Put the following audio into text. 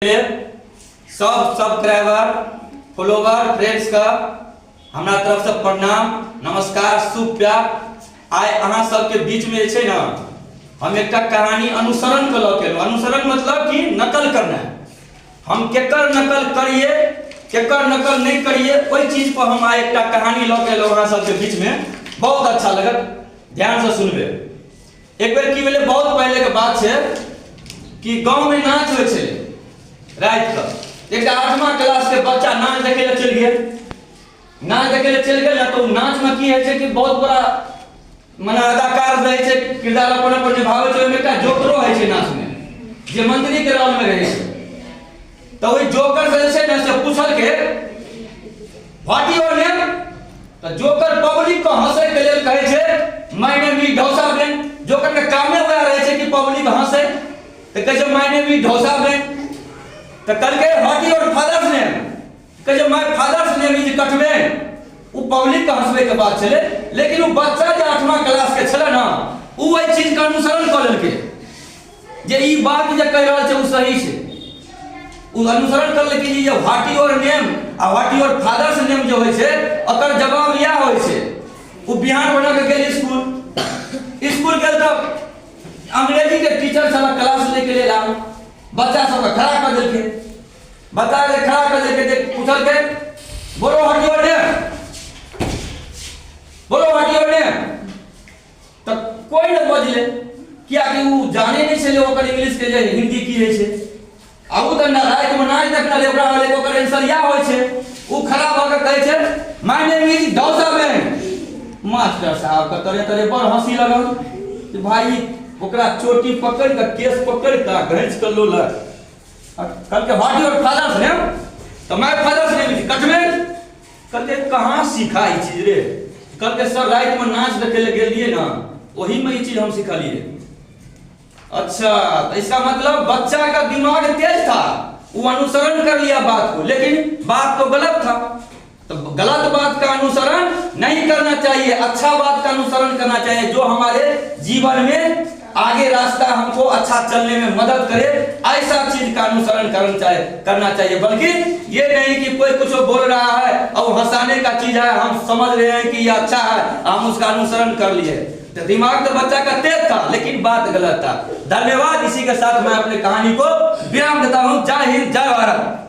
सब subscriber follower friends का हमरा तरफ से प्रणाम, नमस्कार, शुभ प्यार। आइ अहाँ सबके बीच में जे छै ने, हम एकटा कहानी अनुसरण के लऽ के एलहुँ। अनुसरण मतलब कि नकल करना। हम केकर नकल करिए, केकर नकल नहीं करिए, ओहि चीज पर हम आइ एकटा कहानी लऽ के एलहुँ अहाँ सबके बीच में। बहुत अच्छा लगत, ध्यान से सुनबे। एक बेर की भेलै, बहुत पहिले के बात छै कि गाँव में नाच होइ छलै राति के। एकटा 8वां क्लास के बच्चा नाच देखे लए चलि गेल। नाच देखे लए चलि गेल ने, तऽ ओ नाच में की होइ छै कि बहुत बड़ा मने अदाकार रहै छै, किरदार अपन अपन निभाबै छै। ओहिमे एकटा जोकरो होइ छै नाच में, जे मंत्री के रोल में रहै छै। तऽ ओहि जोकर से जे छै ने, से पूछलकै, "what your name?" तऽ जोकर पब्लिक को हंसै के लेल कहै छै, "my name is ढौसा बेन।" जोकर के कामे वएह रहै छै कि पब्लिक हंसै। तऽ कहै छै, "my name is ढौसा बेन।" तऽ कहलकै, "what your father's name?" कहै छै, "my father's name is कटबेन।" ओ पब्लिक के हंसबै के बात छलै, लेकिन ओ बच्चा जे 8वां क्लास के छलै ने, ओ एहि चीज के अनुसरण कऽ लेलकै जे ई बात जे कहि रहल छै, ओ सही छै। ओ अनुसरण करलकै जे what your name आ what your father's name जे होइ छै, ओकर जवाब इएह होइ छै। ओ बिहान बना के गेल स्कूल। स्कूल गेल तऽ अंग्रेजी के टीचर छल, क्लास ले के लेल आब बच्चा सबके खड़ा कऽ देलकै। बच्चा के खड़ा कऽ देलकै जे पूछलकै, "बोलो, what your name? बोलो, what your name?" तऽ कोइ नहि बजलै, कियाकि ओ जाने नहि छलै ओकर इंग्लिश के जे हिंदी की होइ छै। आ ओ तऽ रातिमे नाच देखने रहै, ओकरा भेलै ओकर आंसर इएह होइ छै। ओ खड़ा भऽ कऽ कहै छै, "my name is ढौसा बेन।" मास्टर साहब के तरे तरे बड़ हंसी लगल कि भाई, ओकरा चोटी पकड़ि कऽ, केस पकड़ि कऽ, घींच कऽ लोलक। कहलकै, "what your father's name?" तऽ "my father's name is कटमेन।" कहलकै, "कहाँ सीखा ई चीज रे?" कहलकै, "सर, रातिमे नाच देखै लए गेलियै ने, ओहीमे ई चीज हम सिखलियै।" अच्छा, तो इसका मतलब बच्चा का दिमाग तेज था, वो अनुसरण कर लिया बात को, लेकिन बात तो गलत था। तो गलत बात का अनुसरण नहीं करना चाहिए, अच्छा बात का अनुसरण करना चाहिए, जो हमारे जीवन में आगे रास्ता हमको अच्छा चलने में मदद करे, ऐसा चीज का अनुसरण करना चाहिए। बल्कि ये नहीं कि कोई कुछ बोल रहा है और हंसाने का चीज है, हम समझ रहे हैं कि ये अच्छा है, हम उसका अनुसरण कर लिए। तो दिमाग तो बच्चा का तेज था, लेकिन बात गलत था। धन्यवाद। इसी के साथ मैं अपनी कहानी को विराम देता हूं। जय हिंद, जय भारत।